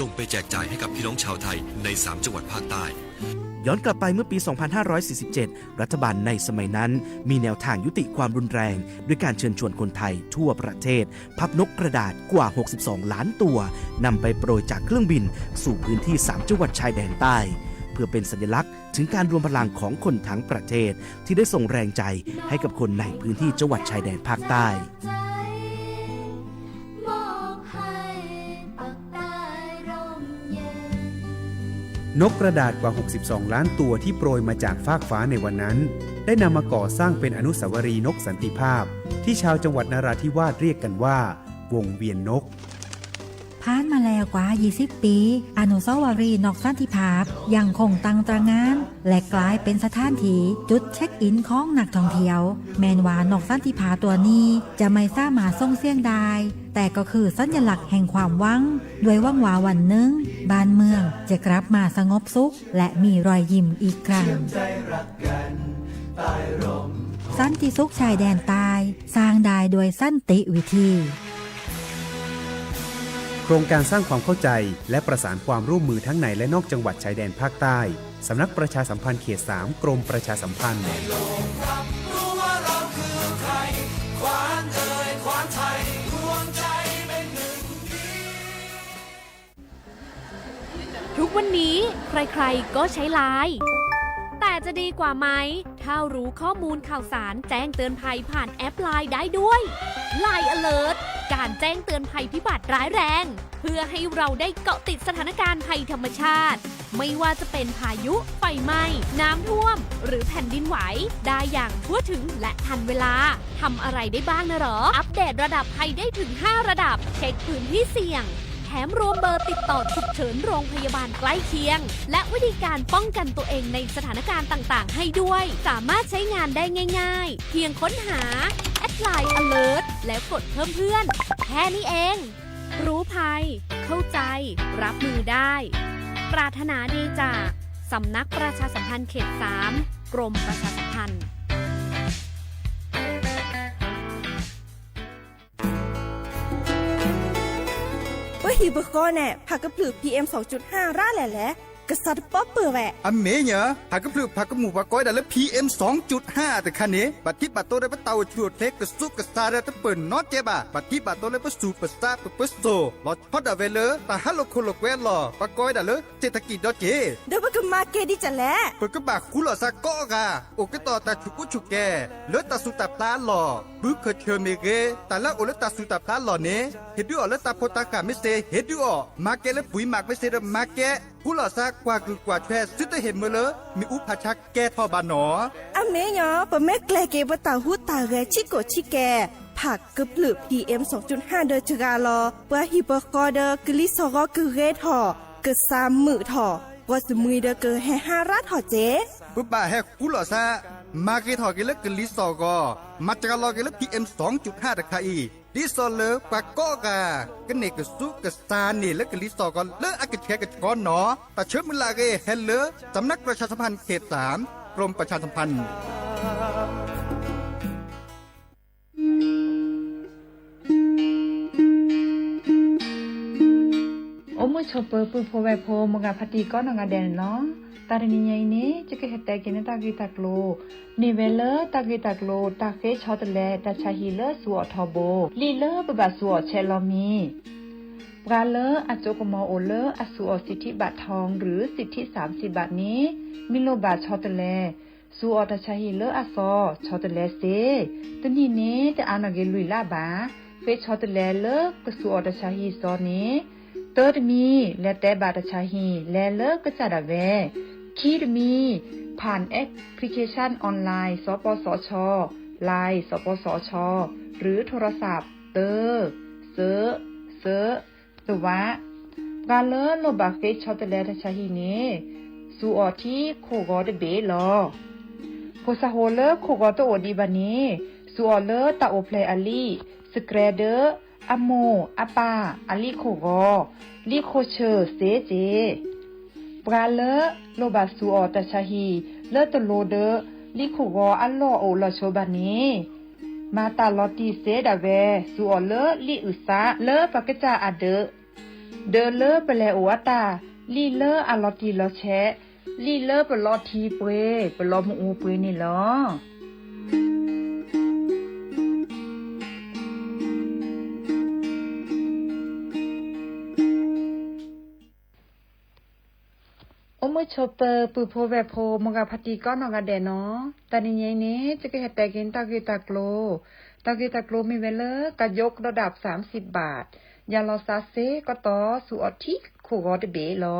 ส่งไปแจกจ่ายให้กับพี่น้องชาวไทยในสามจังหวัดภาคใต้ ย้อนกลับไปเมื่อปี สองพันห้าร้อยสี่สิบเจ็ด รัฐบาลในสมัยนั้นมีแนวทางยุติความรุนแรง ด้วยการเชิญชวนคนไทยทั่วประเทศ พับนกกระดาษกว่า หกสิบสอง ล้านตัวนำไปโปรยจากเครื่องบินสู่พื้นที่สามจังหวัดชายแดนใต้ เพื่อเป็นสัญลักษณ์ถึงการรวมพลังของคนทั้งประเทศ ที่ได้ส่งแรงใจให้กับคนในพื้นที่จังหวัดชายแดนภาคใต้ นกกระดาษกว่า หกสิบสอง ล้านตัวที่โปรยมาจากฟากฟ้าในวันนั้น ได้นำมาก่อสร้างเป็นอนุสาวรีย์นกสันติภาพ ที่ชาวจังหวัดนราธิวาสเรียกกันว่า วงเวียนนก ผ่านมาแล้วกว่า ยี่สิบ ปี อนุสาวรีย์นกสันติภาพยังคงตั้งตระหง่าน และกลายเป็นสถานที่จุดเช็คอินของนักท่องเที่ยว แม้นว่านกสันติภาพตัวนี้จะไม่สามารถส่งเสียงได้ แต่ก็คือสัญลักษณ์แห่งความหวัง ด้วยหวังว่าวันหนึ่ง บ้านเมืองจะกลับมาสงบสุข และมีรอยยิ้มอีกครั้ง สันติสุขชายแดนใต้ สร้างได้ด้วยสันติวิธี โครงการสร้างความเข้าใจ และประสานความร่วมมือทั้งในและนอกจังหวัดชายแดนภาคใต้ สำนักประชาสัมพันธ์เขต สาม กรมประชาสัมพันธ์ ทุกวันนี้ใครๆก็ใช้ไลน์ แต่จะดีกว่าไหม ถ้ารู้ข้อมูลข่าวสารแจ้งเตือนภัยผ่านแอปไลน์ได้ด้วย ไลน์ Alert การแจ้งเตือนภัยพิบัติร้ายแรง เพื่อให้เราได้เกาะติดสถานการณ์ภัยธรรมชาติ ไม่ว่าจะเป็นพายุ ไฟไหม้ น้ำท่วม หรือแผ่นดินไหว ได้อย่างทั่วถึงและทันเวลา ทำอะไรได้บ้างนะหรอ อัปเดตระดับภัยได้ถึง ห้า ระดับ เช็คพื้นที่เสี่ยง แถมรวมเบอร์ติดต่อฉุกเฉินโรงพยาบาลใกล้เคียง และวิธีการป้องกันตัวเองในสถานการณ์ต่างๆ ให้ด้วย สามารถใช้งานได้ง่ายๆ เพียงค้นหา แอดไลน์ Alert แล้วกดเพิ่มเพื่อน แค่นี้เอง รู้ภัย เข้าใจ รับมือได้ ปรารถนาดีจาก สำนักประชาสัมพันธ์เขต สาม กรมประชาสัมพันธ์ ပဟံၣ်ပဃီန့ၣ် ဖးကဖျၢၣ် PM စူၣ်ကၠူၣ်ဟၣ်ရၣ်လဲၣ်လဲၣ် ကစၢ်တပီပၢၢ်ဝဲ အမ့ၢ်ညီ ဖးကဖျၢၣ်ဖးကမူၣ်ပှၤကိးဝဲဒၣ်လၢ PM စူၣ်ကၠူၣ်ဟၣ်တခါန့ၣ် ဘၣ်ထံးဘၣ်တိၢ်ဒီးပတၢ်အိၣ်ဆူၣ်အိၣ်ချ့ကစူၢ်ကစၢ်ဒီးတပၢၢ်နီတကဲဘၣ် ဘၣ်ထံးဘၣ်တိၢ်လၢပသူၣ်ပသးပပၢၤစိၣ် လီၤဆီဒၣ်ဝဲလၢ တၢ်ဟးလိာ်ခိၣ်လိာ်ကွဲအလီၢ် ပှၤကိးဝဲဒၣ်လၢ เศรษฐกิจ ဒီးက့ၤ ဒီးပကမၤကဲဒ်လဲၣ် ပကဘၣ်ဃူလိာ်သးကိးဂၤ အိၣ်က့ၤဒီးတၢ်ဆူၣ်ကူဆူၣ်ကဲၤ လၢတၢ်သူၣ်တၢ်ဖျးအလီၢ် ဘုခၢၣ်ဆၢၣ်မ့ၢ်ဂ့ၤ တၢ်လၢအအိၣ်လၢတၢ်သူၣ်တၢ်ဖျးအလီၢ်န့ၣ် ဟ့ၣ်ဒုးအီၤလၢတၢ်ဖိတၢ်ဃၢ်မ့ၢ်စ့ၢ် ဟ့ၣ်ဒုးအီၤ မၤကဲလၢပှံၤမးမ့ၢ်စ့ၢ်ဒီးမၤကဲ ဃူလိာ်သးကွၢ်ကုၢ်ကွၢ်ထွဲ သုတဟ့ၣ်မၢလၢ မ့ၣ်အူဖးဆါကဲထီၣ်ဘၣ်နီၤ အမ့ၢ်ညီ ပမ့ၢ်ကျဲၤက့ၤပတၢ်ဟူးတၢ်ဂဲၤဆံးကိာ်ဆံးကဲၤ ဖးကဖျၢၣ် PM စူၣ်ကၠူၣ်ဟၣ်ဒီးစှၤလီၤ ပှၤဟံၣ်ပဃီဒီးကလံၤစိးဂီၤကဂ့ၤထီၣ် ကစၢ်မုာ်ထီၣ် ပှၤစမှံၤဒီးကဟဲဟါရၣ်ထီၣ်က့ၤ ပဘၣ်ဟဲဃူလိာ်သး မၤဂ့ၤထီၣ်က့ၤလၢကလံၤစိးဂီၤ မၤစှၤလီၤက့ၤလၢ PM စူၣ်ကၠူၣ်ဟၣ်တခါအံၤ ဒ်သိးလၢပှၤကိးဂၤ ကန့ၢ်ကစူၣ်ကစၢ်န့ၣ်လၢကလံၤစိးဂီၤလၢအကဆှဲကဆှီနီၤ တၢ်ဆၢမုၢ်လၢ်အဂ့ၢ်ဟဲလၢ สำนักประชาสัมพันธ์เขต สาม กรมประชาสัมพันธ์ အိၣ်မုာ်ဆိးပၢၤပုၢ်ဖိဝဲၢ်ဖိ မိၢ်ဂၤဖါတံၢ်ကိးနီၢ်ဂၤဒဲးန့ၣ်လီၤ. တၢ်တနံၤညါအံၤန့ၣ် ယကဟဲတဲက့ၤန့ၢ်တၢ်ဂ့ၢ်တၢ်ကျိၤ မ့ၢ်ဝဲလၢတၢ်ဂ့ၢ်တၢ်ကျိၤ တၢ်ဃ့ဆီတလဲတၢ်ဆါဟံၣ်လၢစူၤအီၣ်ထီဘိ လံာ်လၢပဘၣ်စူၤအီၣ်ဆဲးလီၤမံၤ ပှၤလၢအစိကမီၤအိၣ်လၢအစူၤအီၣ်စံးထံးဘးထီ ឬ စံးထံးစၢ်စံးဘးန့ၣ် မ့ၢ်လိၣ်ဘၣ်ဆီတလဲ စူၤအီၣ်တၢ်ဆါဟံၣ်လၢအသီ ဆီတလဲစ့ တနံၣ်န့ၣ် တအါနီၣ်ဂ့ၤလွံၢ်လါဘၣ် ဃ့ဆီတလဲလၢကစူၤအီၣ်တၢ်ဆါဟံၣ်သီန့ၣ် တၢတမံၤ လဲၤတဲဘၣ်တၢ်ဆါဟံၣ် လဲၤလၢကစၢ်ဒၣ်ဝဲ ခံတမံၤ ผ่านแอปพลิเคชันออนไลน์ สปสช Line สปสช หรือโทรศัพท์ တၢ စၢ စၢ တဝး ပှၤလၢလိၣ်ဘၣ်ဃ့ဆီတလဲတၢ်ဆါဟံၣ်န့ၣ် စူၤအီၣ်ထံခိၣ်ဂီၤတဘ့ၣ်လီၤ. ဖိသၣ်ဟိလၢခိၣ်ဂီၤတအိၣ်ဒံးဘၣ်န့ၣ် စူၤအီၣ်လၢတၢ်အိၣ်ဖျဲၣ်အလံာ် စကြဲးဒီး အမိၢ်အပၢ်အလံာ်ခိၣ်ဂီၤ လံာ်ခိၣ်ဆၢၣ်စ့က့ ပှၤလၢလိၣ်ဘၣ်စူၤအီၣ်တၢ်ဆါဟံၣ် လၢတလိၤဒီး လံာ်ခိၣ်ဂီၤအလီၢ်အိၣ်လီၤဆိဘၣ်န့ၣ် မၤတၢ်လီၤတံၢ်စ့ဒၣ်ဝဲ စူၤအီၣ်လၢလံာ်အုၣ်သးလၢပှၤကစၢ်အဒၢး ဒီးလၢပလဲၤအိၣ်အတၢ်, လံၣ်လၢအလီၤတံၢ်လီၤဆဲး, လံၣ်လၢပလီထံပှ့ၤ ပလီမ့ၣ်အူပှ့ၤန့ၣ်လီၤ. အိၣ်မုာ်ဆိးပၢၤ ပုၢ်ဖိဝဲၢ်ဖိ မိၢ်ဂၤဖါတံၢ်ကိးနီၢ်ဂၤဒဲးနီၤ, တနံၤညါအံၤန့ၣ် ယကဟဲတဲက့ၤတၢ်ဂ့ၢ်တၢ်ကျိၤ, တၢ်ဂ့ၢ်တၢ်ကျိၤမ့ၢ်ဝဲလၢ ကယိကဒီးဒၣ် သၢမ်စံးဘး, ယၤလီၤစးစ့ကတီၢ် စူးအီၣ်ထံခိၣ်ဂီၤတဘ့ၣ်လီၤ.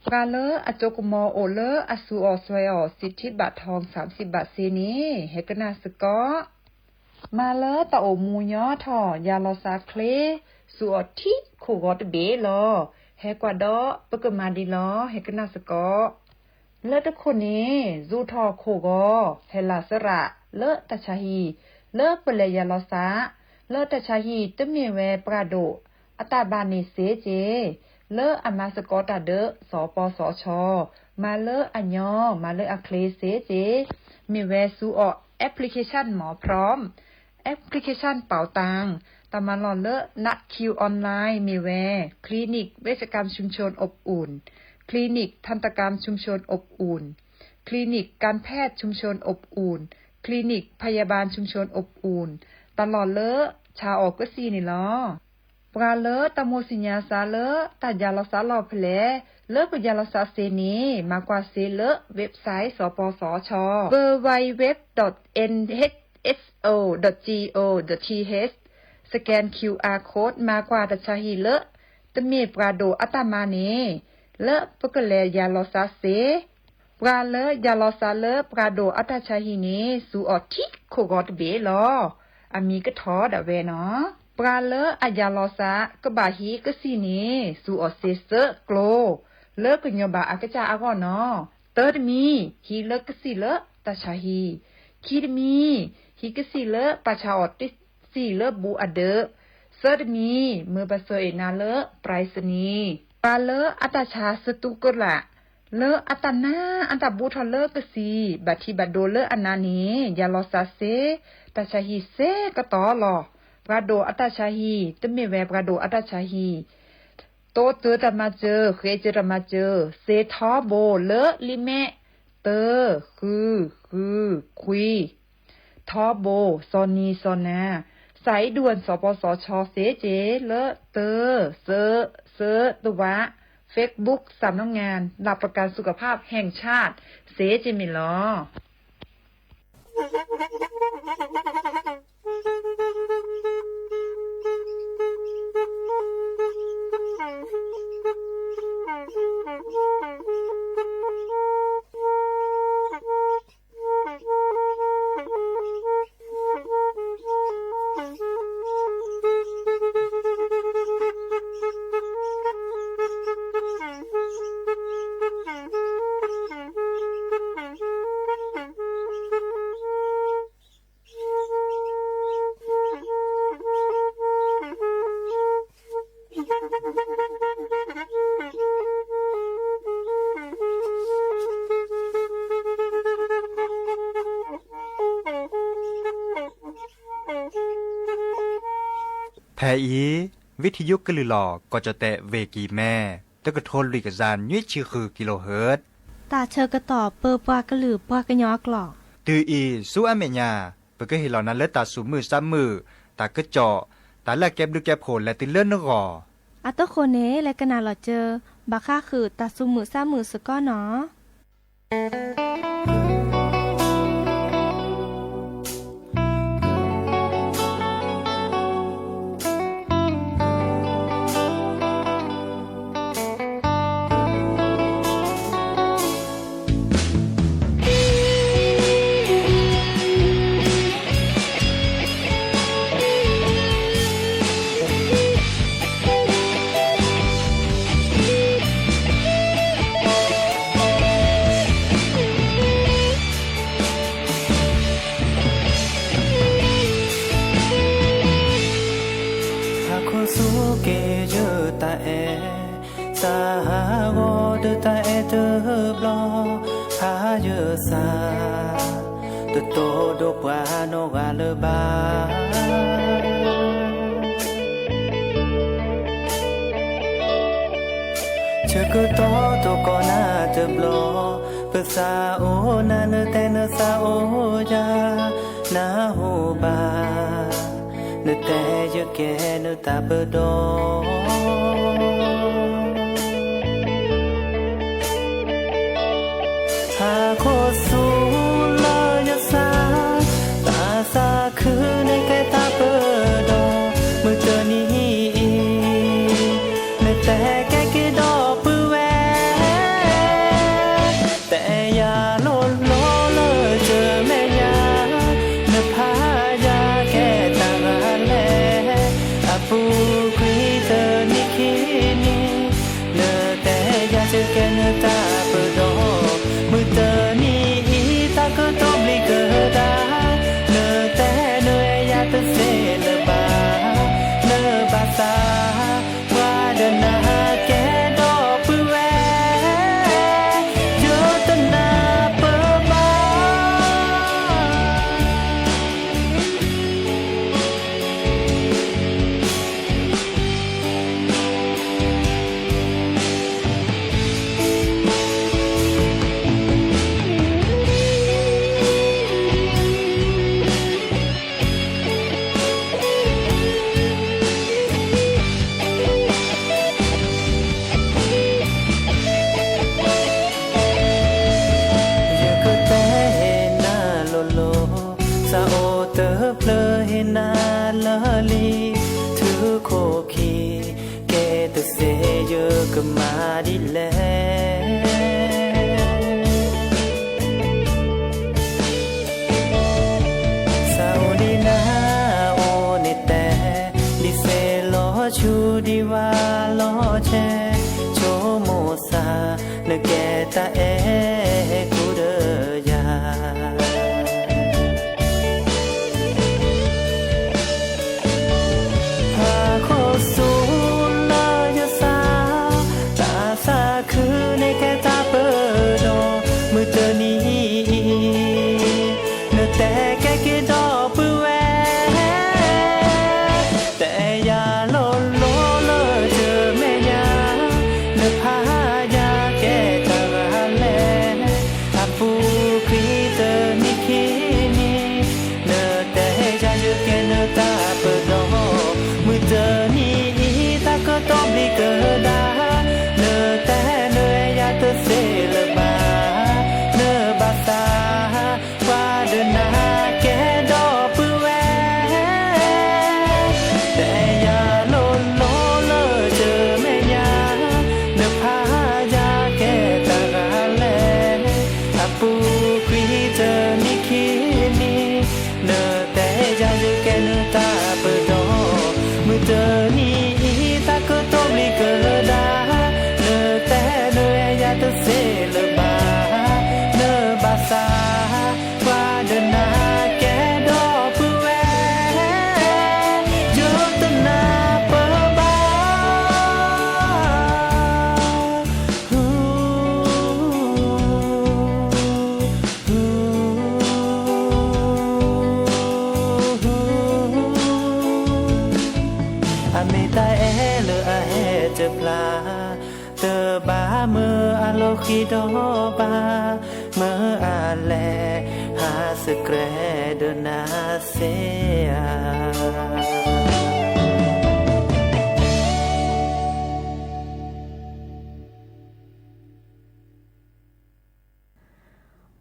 ပှၤလၢအစိကမီၤအိၣ်လၢအစူးအီၣ်စွဲအီၣ် စံးထံဘးထီ သၢမ်စံးဘးစ့န့ၣ် ဟဲကနၣ်စ့ၢ်ကီး မၤလၢတၢ်အိၣ်မူညီထီၣ် ယၤလီၤစးချ့ စူးအီၣ်ထံခိၣ်ဂီၤတဘ့ၣ်လီၤ. ဟဲကွၢ်ဒီးပကမၤဒ်လီၤ ဟဲကနၣ်စ့ၢ်ကီး. လၢတခိၣ်န့ၣ် စူးထီၣ်ခိၣ်ဂီၤ ဟဲလီၤစရးလၢတၢ်ဆါဟံၣ် လၢပလဲၤယၤလီၤစး လၢတၢ်ဆါဟံၣ် တမ့ၢ်ဝဲပှၤဒိၣ်အတၢ်ဘၣ်န့ၣ်စ့ၢ်ကီး, လၢအမၤစ့ၢ်ကီးတၢ်ဒီး စီၤပီစီၤဆီ, မၤလၢအညီ မၤလၢအချ့စ့ၢ်ကီး, မ့ၢ်ဝဲစူးအီၣ် application မ့ၢ် prompt, application ပီၣ်တၢၣ်, တၢ်မၤလီၢ်လၢ နးၣ် Q online မ့ၢ်ဝဲ Clinic เวชกรรมชุมชนอบอุ่น, Clinic ทันตกรรมชุมชนอบอุ่น, Clinic การแพทย์ชุมชนอบอุ่น, Clinic พยาบาลชุมชนอบอุ่น, တၢ်လီၢ်လၢဆါအီၣ်ကစံၣ်န့ၣ်လီၤ. ပှၤလၢတၢ်မိၣ်သ့ၣ်ညါစ့ၢ်လၢ တၢ်ယၤလီၤစးလီၢ်ဖဲလဲၣ်, လၢပယၤလီၤစးစ့ၢ်န့ၣ် မၤကွၢ်စ့ၢ်လၢ website စီၤပီစီၤဆီ www.nhso.gov.th စကဲၣ် QR code မၤကွၢ်တၢ်ဆါဟံၣ်လၢ တမ့ၢ်ပှၤဒိၣ်အတၢ်မၤန့ၣ် လၢပကလဲၤယၤလီၤစးစ့ၢ်, ပှၤလၢယၤလီၤစးလၢပှၤဒိၣ်အတၢ်ဆါဟံၣ်န့ၣ် စူးအီၣ်ထံခိၣ်ဂီၤတဘ့ၣ်လီၤ. အမံၤကထီၣ်ဒၣ်ဝဲနီၤ. ပှၤလၢအယၤလီၤစးကဘၣ်ဟံးကစံၣ်န့ၣ် စူးအီၣ်စ့ၢ်သၢကျိၤ လၢကညီဘၣ်အကစၢ်အဂီၢ်နီၤ. တၢတမံၤ ဟံးလၢကစံၣ်လၢတၢ်ဆါဟံၣ်, ခံတမံၤ ဟံးကစံၣ်လၢပာ်ဆါအီၣ်တစံၣ်လၢဘူးအဒၢး, သၢတမံၤ မၢပှၤစၢအ့ၣ်နၤလၢ ပြၢးစနံၤ, ပှၤလၢအတၢ်ဆါစတူးကလာ် လၢအတၢ်နါအတၢ်ဘူးထီၣ်လၢကစံၣ် ဘၣ်ထံးဘၣ်ဒိလၢအနါန့ၣ် ယၤလီၤစးစ့ၢ် တၢ်ဆါဟံၣ်စ့ၢ်ကတီၢ်လီၤ. ပှၤဒိၣ်အတၢ်ဆါဟံၣ် တမ့ၢ်ဝဲပှၤဒိၣ်အတၢ်ဆါဟံၣ် တိတၢတၢ်မၤစၢၤ ဃဲစၢၤတၢ်မၤစၢၤ စ့ထီဘိလၢလံာ်မဲာ် တၢ ဃု ဃု ခွံ ထီဘိ စီၤနံၤစီၤနၤ စးအံဒူၣ်စီၤပီစီၤဆီစ့ၢ်ကီးလၢ တၢ စၢ စၢတဝး Facebook สำนักงานหลักประกันสุขภาพแห่งชาติ စ့ၢ်ကီးမ့ၢ်လီၤ. ဖဲအံၤ ဝံထံယိကလုၢ်လီၤ ကီၢ်ကၠီၣ်တဲၣ် ဝ့ၢ်ကံၢ်မဲ တကထိလွံၢ်ကယၤနွံဆံဃုကံလိဟၢၣ်, တၢ်ဆၢကတီၢ်ပၢပှၤကလုာ်ပှၤကညီအကျိာ်, တုၤအံၤဆူအမဲာ်ညါ ပကဟ့ၣ်လီၤနၤလၢတၢ်သူၣ်မုာ်သးမုာ်, တၢ်ကစီၣ်, တၢ်လၢအကဲဘျုးကဲဖှိၣ်လဲၤတုၤလၢနဂီၢ်, အတဃိန့ၣ် လဲၤကနၣ်လီၤစၢၤ ဘၣ်ဃးဃုာ်တၢ်သူၣ်မုာ်သးမုာ်စ့ၢ်ကီးနီၤ. ဟးခိၣ်ဆူက့ၤယတၢ်အဲၣ်, စးဟးဂီၤဒီးတၢ်အဲၣ်တဘျီ, ဟးယစၢ်, တတိၢ်ဒိၣ်ပှၤနီၢ်ဂၤလၢၤဘၣ်. ဆၢကတီၢ်တကီၢ်နၤတဘျီ, ပသးအိၣ်နၤ နတဲနသးအိၣ်ယၤ, နၢ်ဟူဘၣ်, နတဲယကဲနတၢ်ပဒီ ဟးခိၣ်ဆူလၢယသး, သးသးခုန့ၣ်ကဲတၢ်ပဒီ, မုၢ်တနံၤအံၤ, နတဲကဲက့ၤဒီးပုၢ်ဝဲၢ်, တဲယၤလိၤလိၤလၢတမဲာ်ညါ, နဖးယၤကဲတၢ်ဂၤလဲၣ်, အပူၤကွံာ်တနံၤခံနံၤ နတဲယၤယကဲနတၢ်ပဒီ, မုၢ်တနံၤအံၤ တၢ်ကတိၤဘျံးကဒါ, နတဲနအဲၣ်ယၤတသ့လၢၤဘၣ်, နဘၣ်သး, ပှၤဒီးနၤကဲဒီးပုၢ်ဝဲၢ်, ယတနၢ်ပၢၢ်ဘၣ် ယကတဲဟ့ၣ်နၤလိၤလိၤ, သးအိၣ်တဖျၢၣ်ဟ့ၣ်နၤလၢလံ, ထုးခိၣ်ခံ, ကဲတသ့ယကမၤဒ်လဲၣ် သးအိၣ်ဒ်နၤအိၣ်န့ၣ်တဲ, ဒ်သ့ၣ်လီၤဆူဒံးဝါလီၤဆဲး, ဆိကမိၣ်သး, နကဲတၢ်အဲၣ်ကူဒီးယၤ ဟးခိၣ်ဆူလၢယသး, သးသးခုန့ၣ်ကဲတၢ်ပဒီ, မုၢ်တနံၤအံၤ, နတဲကဲက့ၤဒီးပုၢ်ဝဲၢ်, တဲယၤလိၤလိၤလၢတမဲာ်ညါ, နဖးယၤကဲတၢ်ဂၤလဲၣ်, အပူၤကွံာ်တနံၤခံနံၤ, နတဲယၤယကဲနတၢ်ပဒီ, မုၢ်တနံၤအံၤ တၢ်ကတိၤဘျံးကဒါ, နတဲနအဲၣ်ယၤတသ့လၢၤဘၣ်, နဘၣ်သး, ပှၤဒီးနၤကဲဒီးပုၢ်ဝဲၢ်, တဲယၤလိၤလိၤလၢတမဲာ်ညါ, နဖးယၤကဲတၢ်ဂၤလဲၣ်, အပူၤကွံာ်တနံၤခံနံၤ, နတဲယၤယကဲနတၢ်ပဒီ, မုၢ်တနံၤအံၤ တၢ်ကတိၤဘျံးကဒါ, နတဲနအဲၣ်ယၤတသ့လၢၤဘၣ်, နဘၣ်သး, ပှၤဒီးနၤကဲဒီးပုၢ်ဝဲၢ်, ယတနၢ်ပၢၢ်ဘၣ် အမ့ၢ်တၢ်အဲၣ်လၢအဟဲတဖျါ, တဘၣ်မၢအလီၢ်ဃံဒီးဘၣ်, မၢအလဲၤ, ဟးသကြဲးဒီးနၤသ့ဧါ.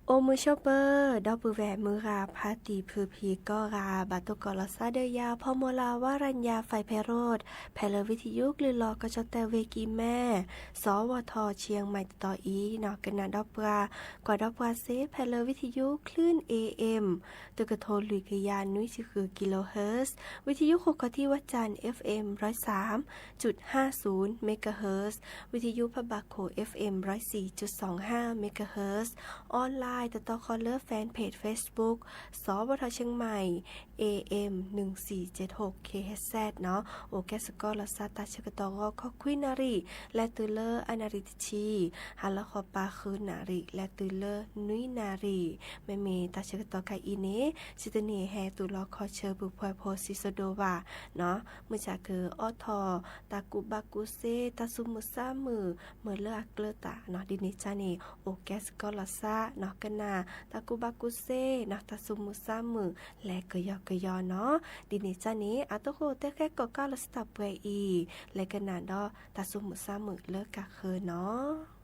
အိၣ်မုာ်ဆိးပၢၤ, ဒီပုၢ်ဝဲၢ်မုၢ်ဂၤဖါတံၢ်ဖုဖံးကိးဂၤ ဘၣ်တိၢ်ကီးလီၤသးဒီးယၤ ဖီမီၤလၤ ဝါရညါ ဖဲဖဲရိၣ်, ဖဲလၢဝံထယုကလုၢ်လီၤကီၢ်ကၠီၣ်တဲၣ်ဝ့ၢ်ကံၢ်မဲ, စီၤဝီၤထီၣ် ဆံၣ်ယဲၢ်မံးတတီၤအံၤ, ကနၣ်ဒီးပှၤ, ကွၢ်ဒီးပှၤစ့ ဖဲလၢဝံထယု คลื่น เอ เอ็ม တကထိလွံၢ်ကယၤနွံဆံဃု kilohertz, ဝံထယုဃိာ်ခီၣ်ထံးဝဲၢ်စၣ် เอฟเอ็ม ร้อยสามจุดห้าศูนย์ megahertz, ဝံထယုဖးဘၣ်ခိၣ် เอฟเอ็ม ร้อยสี่จุดสองห้า megahertz, online တၢ်ကစီၣ်တတီၤဃီလၢ fan page Facebook စီၤပီထီၣ် Chiang Mai AM นึ่งสี่เจ็ดหก KHZ နီၤ, အိၣ်ကဲစ့ၢ်ကီးလီၤစှၤ တၢ်ဆၢကတီၢ်ဂီၤခီခွံနၣ်ရံၣ် လဲၤတုၤလၢအနၣ်ရံၣ်တဆံ, ဟါလီၤဃီပၤဃုနၣ်ရံၣ် လဲၤတုၤလၢနွံနၣ်ရံၣ်. မ့မ့ၢ်တၢ်ဆၢကတီၢ်ခဲအံၤန့ၣ် စံးတန့ၢ်ဟဲသူၣ်လီၤခီဆၢ ပူၤဖှဲးဖိစံးစဒိးဘၣ်နီၤ, မုၢ်ဆါကအိးထီၣ် တၢ်ကူၣ်ဘၣ်ကူၣ်သ့ တၢ်သူၣ်မုာ်သးမုာ် မ့ၢ်လၢအကျၢၤတၢ်နီၤ, ဒ်န့ၣ်အသိးန့ၣ် အိၣ်ကဲစ့ၢ်ကီးလီၤစှၤ ကနၣ် တၢ်ကူၣ်ဘၣ်ကူၣ်သ့နီၤ, တၢ်သူၣ်မုာ်သးမုာ် လဲၤကယီကယီနီၤ. ဒ်န့ၣ်အသိးန့ၣ် အသကိးတဲဃဲကိးကးလီၤစှၤတၢ်ပှဲၤအံၤ လဲၤကနၣ်ဒီး တၢ်သူၣ်မုာ်သးမုာ်လၢကးဃၢၤနီၤ.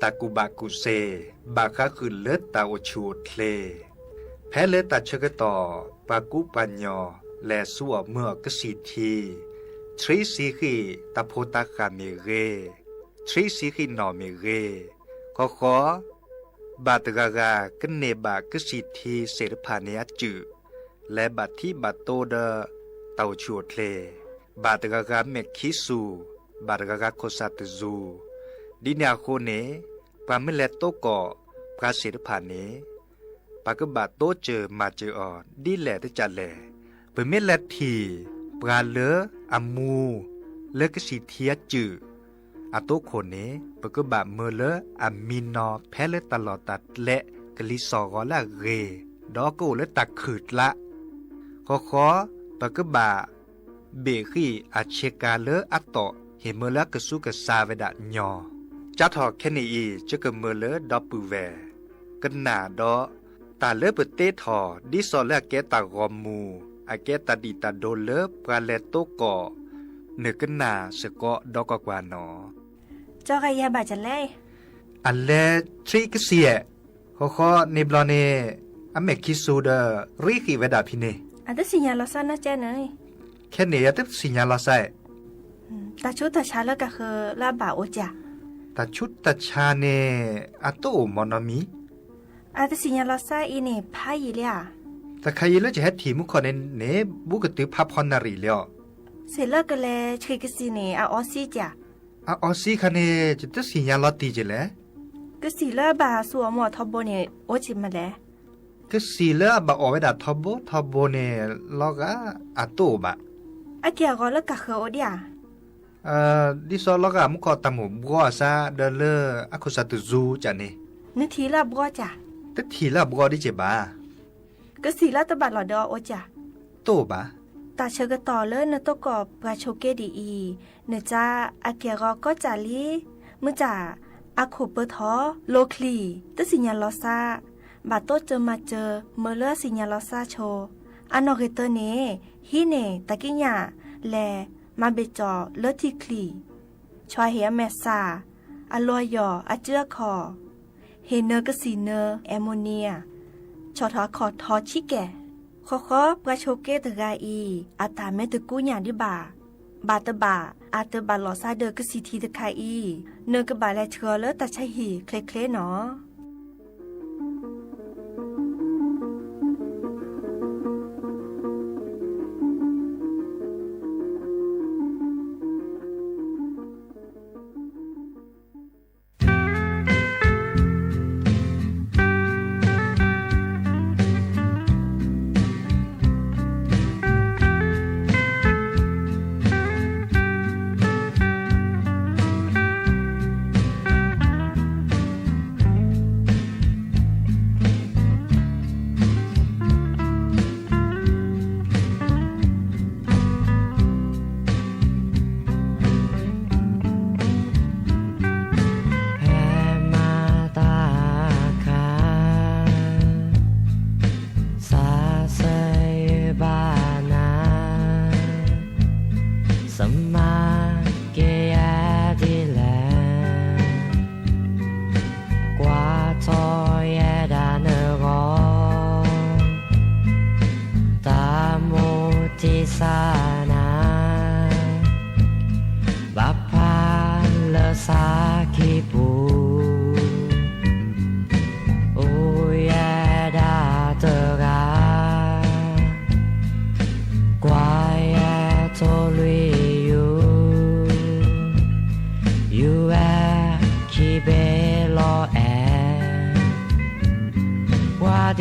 တၢ်ကူၣ်ဘၣ်ကူၣ်သ့ ဘၣ်ဃးဃုာ်လၢတၢ်အိၣ်ဆူၣ်အိၣ်ချ့, ဖဲလၢတၢ်ဆၢကတီၢ် ပှၤကူပှၤညီ လဲၤဆူအီၣ်မၢအီၣ်ကစံၣ်ထံ, ထံဆံဃံၣ်တၢ်ဖိတၢ်ဃၢ်မ့ၢ်ဂ့ၤ, ထံဆံဃံၣ်နီၣ်မ့ၢ်ဂ့ၤ, ဃီဃီ ဘၣ်တဂၤဂၤကန့ၢ်ဘၣ်ကစံၣ်ထံစ့ၣ်တဖၣ်န့ၣ်အစုၣ်, လဲၤဘၣ်ထံဘၣ်တိဒီးတၢ်အိၣ်ဆူၣ်အိၣ်ချ့, ဘၣ်တဂၤဂၤမဲာ်ခံဆူၣ်, ဘၣ်တဂၤဂၤခိၣ်ဆၣ်တစူၤ, ဒ်န့ၣ်အဃိန့ၣ် ပှၤမ့ၢ်လဲၤတိကီၢ်ပှၤစ့ၣ်တဖၣ်န့ၣ် ပှၤကဘၣ်တိစၢၤမၤစၢၤအီၤဒ်လဲၣ်တကးလဲၣ်. ပမ့ၢ်လဲၤထံၣ်ပှၤလၢအမူလၢကစံၣ်ထံအစုၣ် အတိခိၣ်န့ၣ် ပကဘၣ်မၢလၢအမံနီၤဖဲလၢတၢ်လီၢ်တၢ်ကျဲ ကလံၤစိးဂီၤလၢအဂ့ၤ, ဒီးကအိၣ်လၢတၢ်ခုၣ်ကျါ, ဃီဃီ ပကဘၣ်ဘ့ၣ်ဃံၣ်အဆ့ကၤလၢအတီၢ် ဟ့ၣ်မၢလၢအကဆူကစၢ်ဝဲဒၣ်ညီ, ကၢ်ထီၣ်ခဲန့ၣ်အံၤ ယကမၢလၢဒီပုၢ်ဝဲၢ် ကနၣ်ဒီး တၢ်လၢပတ့ထီၣ် ဒ်သိးလၢအကဲတၢ်ဂီၤမူ, အကဲတၢ်ဒံၣ်တၢ်ဒိလၢပှၤလဲၤတိကီၢ် နကနၣ်စ့ၢ်ကီးဒီးကွၢ်ကွၢ်နီၤ. ကၠီဂၤယဲဘၣ်ကလဲၣ်, အလဲၤထံကစံၣ်ဧါ, ဃီဃီန့ၣ်ဘျီန့ၣ် အမဲာ်ခံဆူၣ်ဒီး ရံဃံၣ်ဝဲဒၣ်ဖဲန့ၣ်, အတသ့ၣ်ညါလီၤစၢ်နီၢ်ကဲန့ၣ်, ခဲန့ၣ်အတသ့ၣ်ညါလီၤစၢ် တၢ်ဆူးတၢ်ဆါလၢကဃၢၤလၢအဘၣ်အိၣ်ကၢ်, တၢ်ဆူးတၢ်ဆါန့ၣ် အတအိၣ်မးနီတမံၤ, အတသ့ၣ်ညါလီၤစၢ်အံၤန့ၣ် ဖးယံာ်လံဧါ, တခါအံၤလၢယဟဲထံၣ်မူခိၣ်န့ၣ်န့ၣ် ဘူးကတုၤဖးဖီနၣ်ရံၣ်လံအီၤ, စ့ၢ်လၢကလဲၤဆံကစံၣ်န့ၣ် အအီစံကၢ်, အအီစံခါန့ၣ် ယတသ့ၣ်ညါလီၤတံၢ်ကလဲၣ်, ကစံၣ်လၢအဘၣ်ဆူအီၣ်မၢအီၣ်ထီဘိန့ၣ် အိၣ်ကၢ်မးလဲၣ် ကစံၣ်လၢအဘၣ်အီၣ်ဝဲဒၣ်ထီဘိထီဘိန့ၣ် လီၤဂာ်အတအိၣ်ဘၣ်, အက့ၢ်အဂီၤလၢကဃၢၤအိၣ်ဒံးဧါ, ဒ်သိးလီၤဂာ်မူခိၣ်တၢ်မိၣ်ဘှီအသးဒီးလၢအခိၣ်စၢ်တစူၤကၢ်န့ၣ်, နထံၣ်လၢအဘှီကၢ်, တထံၣ်လၢအဘှီဒ်ကၢ်ဘၣ်, ကစံၣ်လၢတဘၣ်လီၤဒီးအအိၣ်ကၢ်, တအိၣ်ဘၣ်, တၢ်ဆၢကတီၢ်လၢနတိကီၢ်ပှၤဆိးက့ဒ်အံၤ, နကၢ်အက့ၢ်အဂီၤကီၢ်ကၢ်လံ, မုၢ်ကၢ် အခိၣ်ပၢၤထီၣ် လိာ်ချံ, တသ့ၣ်ညါလီၤစၢ်, ဘၣ်တိစၢၤမၤစၢၤ မၢလၢအသ့ၣ်ညါလီၤစၢ်ဆိ, အနီၢ်ဂ့ၤတၢန့ၣ် ဟံးန့ၢ်တၢ်ကံးညာ်လဲၤမၤဘ့ၣ်ကၠီၣ်လၢထံချံ, ဆှၢဟ့ၣ်အမဲာ်ဆှး, အလီၢ်ယီၢ်အစုအခီၣ်, ဟ့ၣ်နၢၤကစံၣ်နၢၤ ammonia, ဆီၣ်ထီၣ်အခီၣ်ထီဆံးကဲၣ်, ဃီဃီပှၤဆိးက့တဂၤအံၤ အတၢ်မ့ၢ်တကူညၣ်ဒံးဘၣ်, ဘၣ်တဘၣ် အတဘၣ်လီၤစၢ်ဒီးကစံၣ်ထံတခါအံၤ, နကဘၣ်လဲၤဆှၢအီၤလၢတၢ်ဆါဟံၣ်ချ့ချ့နီၤ. Hema taka, sasa yubana, sama ke yadile, kwa to yadane go, tamu tisana, ဘၣ်ဖးလၢဆါခံပူၤ, အိၣ်ယဲဒၣ်တဂၤ, ကွၢ်ယဲထိၣ်လွံၢ်ယူၤ, ယူၤဝဲခံဘ့ၣ်လီၤအဲၣ်, ပှၤဒ်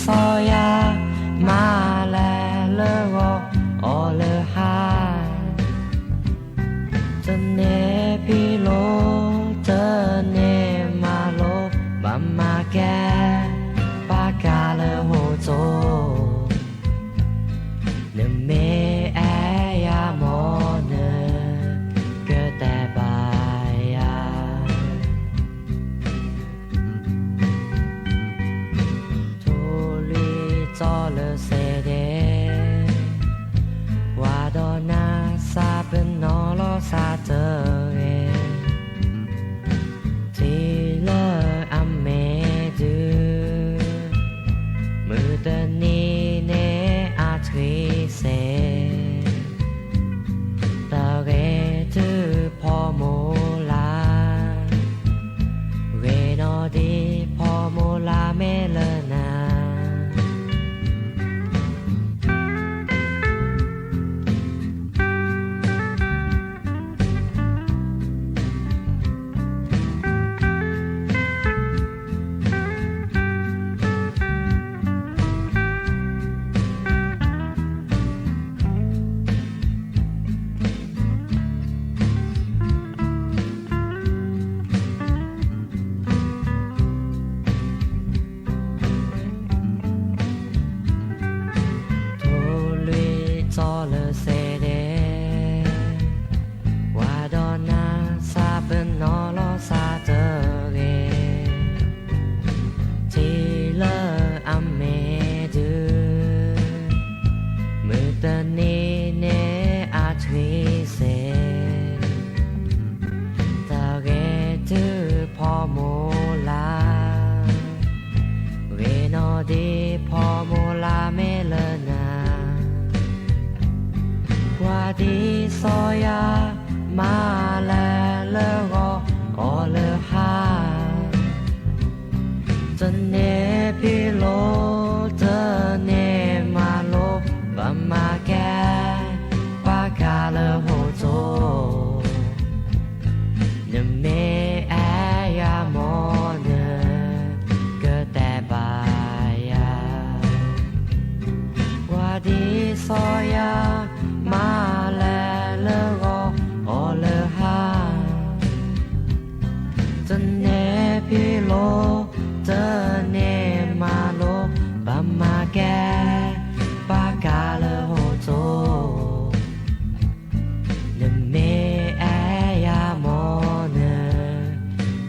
စီၤယၤမၤလဲၤလၢဂီၤအီၤလၢဟါ, တန့ၢ်ဖံးလိာ် တန့ၢ်မၤလိာ်, ဘၣ်မၤကဲ ပာ်ကါလၢဟိၣ်စိ, နမ့ၢ်အဲၣ်ယၤမ့ၢ်နကတဲဘၣ်ယၤ, ထိၣ်လွံၢ် ဒ်ဖီမိၢ်လၢ်မဲာ်လၢနၤ ထိၣ်လွံၢ်ကၠီလၢစဲးဒဲး ပှၤဒီးနၤစးပနီၣ်လီၤစးတဂ့ၤ ထံလၢအမ့ၢ်ဒုး မုၢ်တနံၤန့ၣ်အထွံၣ်စ့ၢ် တၢ်ဂဲၤတုၤဖီမိၢ်လၢ် ဂ့ၤနီၢ်ဒ်ဖီမိၢ်လၢ်မဲာ်လၢနၤ ပှၤဒ်စီၤယၤမၤလဲၤလၢဂီၤအီၤလၢဟါ တန့ၢ်ဖံးလိ တန့ၢ်မၤလိ ဘၣ်မၤကဲ ပှၤကါလၢဟီၣ်ခိၣ် နမ့ၢ်အဲၣ်ယၤမ့ၢ်နကတဲဘၣ်ယၤ ပှၤဒ်စီၤယၤမၤလဲၤလၢဂီၤအီၤလၢဟါ တန့ၢ်ဖံးလိ တန့ၢ်မၤလိ ဘၣ်မၤကဲ ပှၤကါလၢဟီၣ်ခိၣ် နမ့ၢ်အဲၣ်ယၤမ့ၢ်န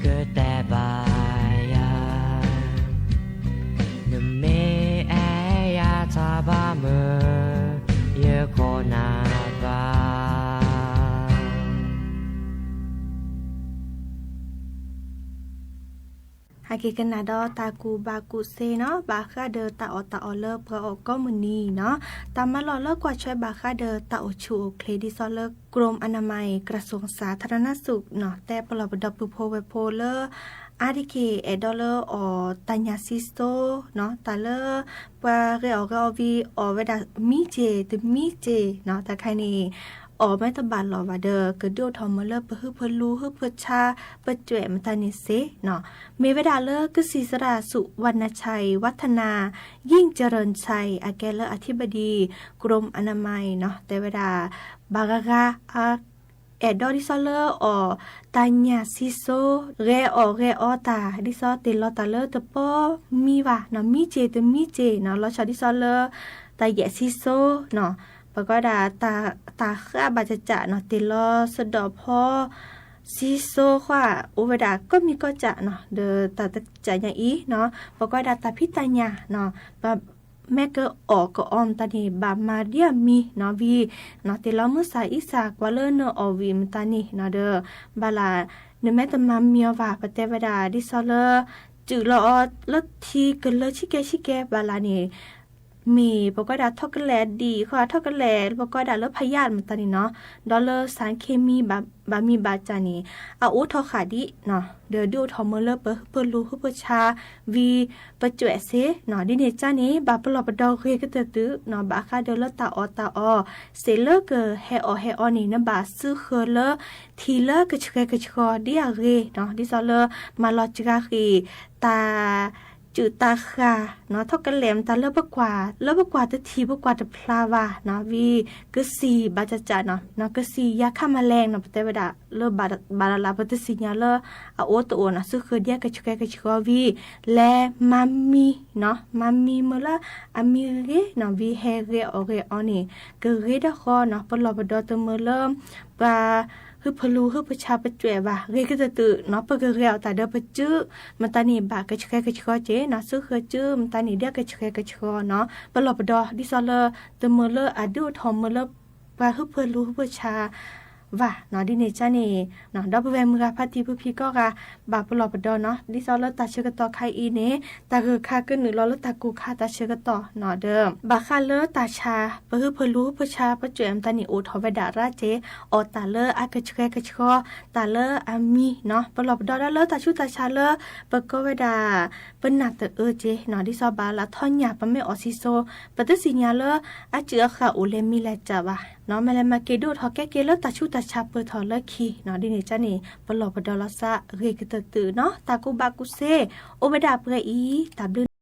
ကတဲဘၣ်ယၤ နမ့ၢ်အဲၣ်ယၤတၢ်ဘၣ်မုာ် ယခိၣ်နၢ်ဘၣ် ဟဲက့ၤကနၣ်ဒီးတၢ်ကူၣ်ဘၣ်ကူၣ်သ့နီၤ ဘၣ်ဃးဒီးတၢ်အီၣ်တၢ်အီလၢပှၤအီၣ်ကိးမုၢ်နံၤနီၤ တၢ်မၤလိာ်လၢကွၢ်ထွဲဘၣ်ဃးဒီးတၢ်အိၣ်ဆူၣ်အိၣ်ချ့ ဒ်သိးလၢ กรมอนามัย กระทรวงสาธารณสุข နီၤ တဲပလီၢ်ပဒီပုၢ်ဖိဝဲၢ်ဖိလၢ အါတက့ၢ်အဲၣ်ဒိးလၢအီၣ်တၢ်ညၣ်စံစိနီၤ တၢ်လၢ ပှၤဂဲၤအီၣ်ဂဲၤအီဝံၤ အီၣ်ဝဲဒၣ်မံက့ၤတမံက့ၤနီၤ တၢ်ခါန့ၣ် အီၣ်မ့ၢ်တဘၣ်လီၢ်ဘၣ်ဒီး ကဒုးအိၣ်ထီၣ်မၤလၢပဟုဖၢလူဟုဖၢဆါ ပကြွဲးမတၤန့ၣ်စ့ၢ်နီၤ မ့ၢ်ဝဲဒၣ်လၢကစံၣ်သရၣ် สุวรรณชัย วัฒนายิ่งเจริญชัย အကဲလၢ อธิบดี กรมอนามัย နီၤ တဲဝဲဒၣ် ဘၣ်ဂၤဂၤ အဲၣ်ဒိးဒ်သိးလၢအီၣ်တၢ်ညၣ်စံစိ ဂဲၤအီၣ်ဂဲၤအီတၢ် ဒ်သိးတ့ၢ်လီၤတၢ်လၢတပီမံဘၣ်နီၤ မံက့ၤတမံက့ၤနီၤ လီၤဆီဒ်သိးလၢ တၢ်ယဲၢ်စံစိနီၤ ပကီးဒၣ် တၢ်ဃၣ်ဘၣ်ကၠးကၠးနီၤ တ့ၢ်လီၤစဒီးဖီ စံစိဃီ အိၣ်ဝဲဒၣ်ကိးမံၤကိးကၠးနီၤ ဒီးတၢ်တကၠးညါအံၤနီၤ ပကီးဒၣ်တၢ်ဖံးတၢ်ညၣ်နီၤ မ့ၢ်ကအီၣ်ကအီမတၤန့ၣ် ဘၣ်မၤဒ်အမံၤနီၤ ဝံၤနီၤ တ့ၢ်လီၤမုၢ်ဆါအံၤဆါ ကွၢ်လၢနအီၣ်ဝံၤမတၤန့ၣ်နီၤ ဒီး ဘၣ်လၢ နမ့ၢ်တမၤမံအီၤဘၣ် ပတဲဝဲဒၣ် ဒ်သိးလၢ စုၣ်လီၤအီၤလၢထံကလၢဆံကဲဆံကဲ ဘၣ်လၢန့ၣ် မ့ၢ်ပကီးဒၣ်ထိၣ်ကလဲာ်ဒံးဃီ ထိၣ်ကလဲာ် ပကီးဒၣ်လၢဖယၣ်မတၤန့ၣ်နီၤ ဒီးလၢ สารเคมี ဘၣ်မံၤဘၣ်ကၠးန့ၣ် အအိးထီၣ်ဃာ်ဒံးနီၤ ဒီးဒုးအိၣ်ထီၣ်မၤလၢပဟုဖၢလူဟုဖၢဆါ ဝံၤပကြွဲးစ့ၢ်နီၤ ဒ်န့ၣ်ကၠၢန့ၣ် ဘၣ်ပလီၢ်ပဒီဂ့ၤကတၢၢ်တုၤနီၤ ဘၣ်ဃးဒီးလၢတၢ်အီၣ်တၢ်အီ စ့ၢ်လၢကဟဲအီၣ်ဟဲအီန့ၣ် နဘၣ်စုဃၢၤလၢ ထံလၢကဆှဲကဆှီဒ်အဂ့ၤနီၤ ဒ်သိးလၢ မၤလီၤစှၤဃ့ၢ် တၢ် စုၣ်တၢ်ဃၢ်နီၤ ထိၣ်ကလဲာ်မတၤလၢပကွၢ် လၢပကွၢ်တထံၣ်ပကွၢ်တဖျါဘၣ်နီၤ ဝံၤ ကစံၣ်ဘၣ်ကၠးကၠးနီၤ ကစံၣ်ယၤခးမလဲၣ်နီၤ ပတဲဝဲဒၣ်လၢဘၣ်လၢ်လၢ် ပတသ့ၣ်ညါလၢ အအိၣ်တအိၣ်နီၤ စုဃၢၤဒ်အကဆှဲကဆှီဝံၤ လဲၤမၤမံနီၤ မၤမံမုၢ်လၢအမံဂ့ၤနီၤ ဝံၤဟဲဂဲၤအီၣ်ဂဲၤအီန့ၣ် ကဂ့ၤဒၣ်ဃီနီၤ ပလီၢ်ပဒီတမုာ်လၢ ပှၤဟုဖၢလူဟုဖၢဆါပကြွဲးဘၣ် ဂ့ၤကတၢၢ်တုၤနီၤ ပကဂဲၤအီၣ်တၢ်ဒီးပစု မတၤန့ၣ်ဘၣ်ကဆှဲကဆှီက့ၤနီၤ စုဃၢၤစုမတၤန့ၣ်ဒ်အကဆှဲကဆှီနီၤ ပလီၢ်ပဒီဒ်သိးလၢ တမုာ်လၢအဒုးအိၣ်ထီၣ်မၤလၢ ပှၤဟုဖၢလူဟုဖၢဆါ ဝၤနီၤ ဒ်န့ၣ်ကန့ၣ် ဒီပုၢ်ဝဲၢ်မုၢ်ဂၤဖါတံၢ်ဖုဖံကိးဂၤ ဘၣ်ပလီၢ်ပဒီနီၤ ဒ်သိးလၢတၢ်ဆၢကတီၢ်ခါအံၤန့ၣ် တၢ်ဂၢၢ်ခါကနုာ်လီၤလၢတၢ်ကိၢ်ခါတၢ်ဆၢကတီၢ်နီၤဒီး ဘၣ်ဃးလၢတၢ်ဆါ ပဟုဖၢလူၤဖၢဆါ ပကၠိၣ်အမတၤန့ၣ် အိၣ်ထီၣ်ဝဲဒၣ်ရၣ်က့ၤ အီၣ်တၢ်လၢအကဆှဲကဆှီ တၢ်လၢအမံနီၤ ပလီၢ်ပဒီဒၣ်လၢတၢ်ဆူးတၢ်ဆါလၢ ပကိးဝဲဒၣ် ပနၢ်တအၢက့ၤနီၤ ဒ်သိးဘၣ်လၢထီညၣ် ပမ့ၢ်အီၣ်စံၣ်စိၤ ပတသ့ၣ်ညါလၢ အစုၣ်အဃၣ်အိၣ်လဲၤမံလဲၤကၢဘၣ်နီၤ မ့ၢ်လဲၤမၤက့ၤဒိၣ်ထီၣ်ကဲက့ၤလၢတၢ်ဆူးတၢ်ဆါပၢၢ်ထီၣ်လၢခံနီၤ ဒ်န့ၣ်ကန့ၣ် ပလီၢ်ပဒီလီၤသးဂ့ၤကတၢၢ်သုးနီၤ တၢ်ကူၣ်ဘၣ်ကူၣ်သ့ အိၣ်ဝဲဒၣ်ပှဲၤအံၤ တၢ်ဘျုး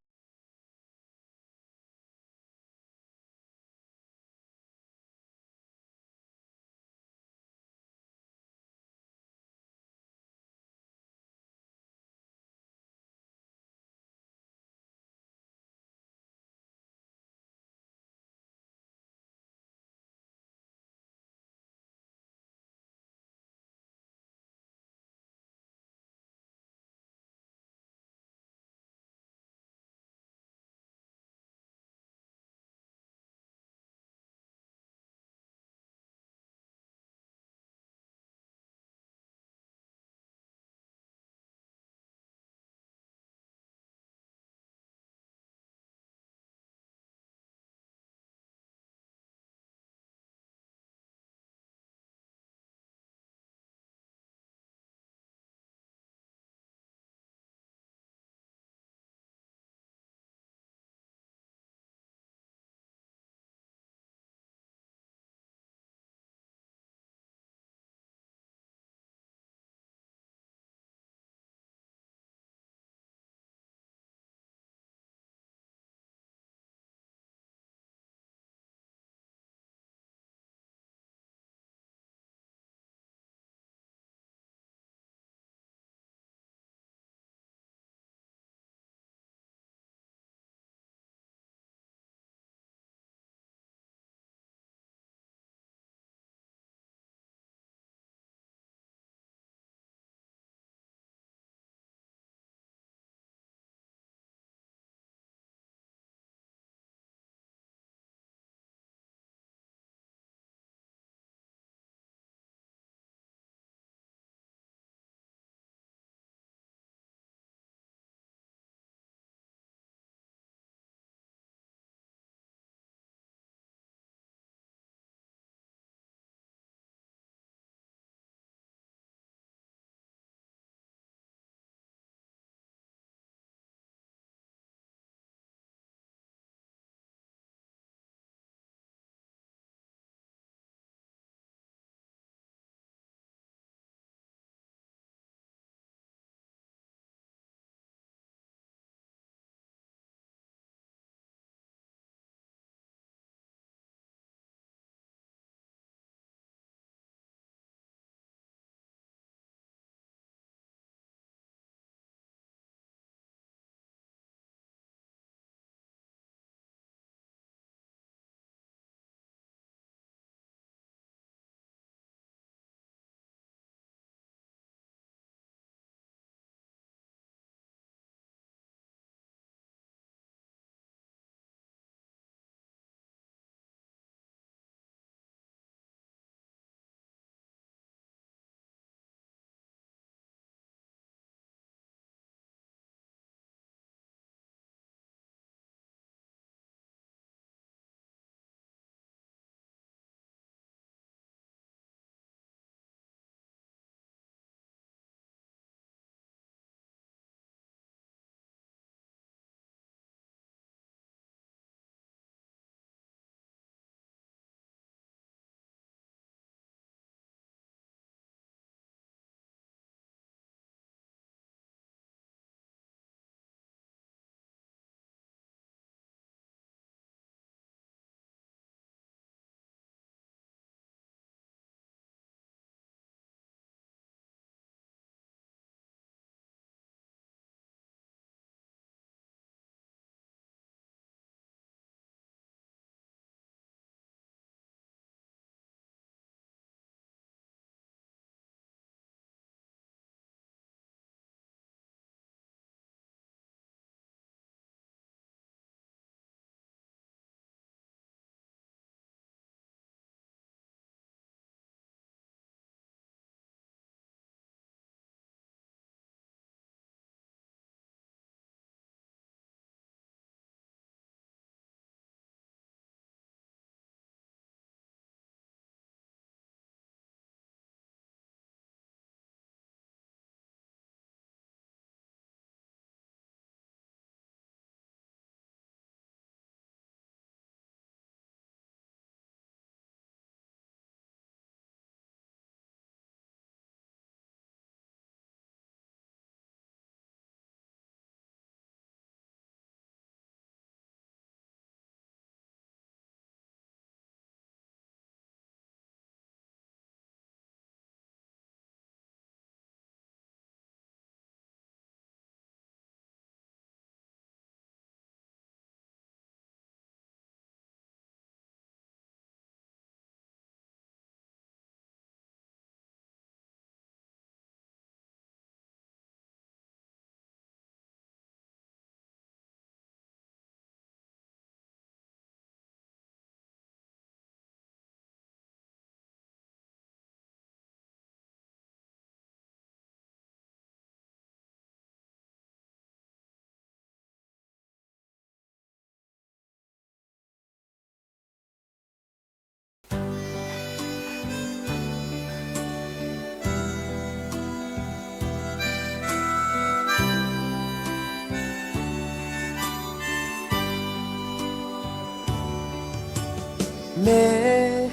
မ့ၢ်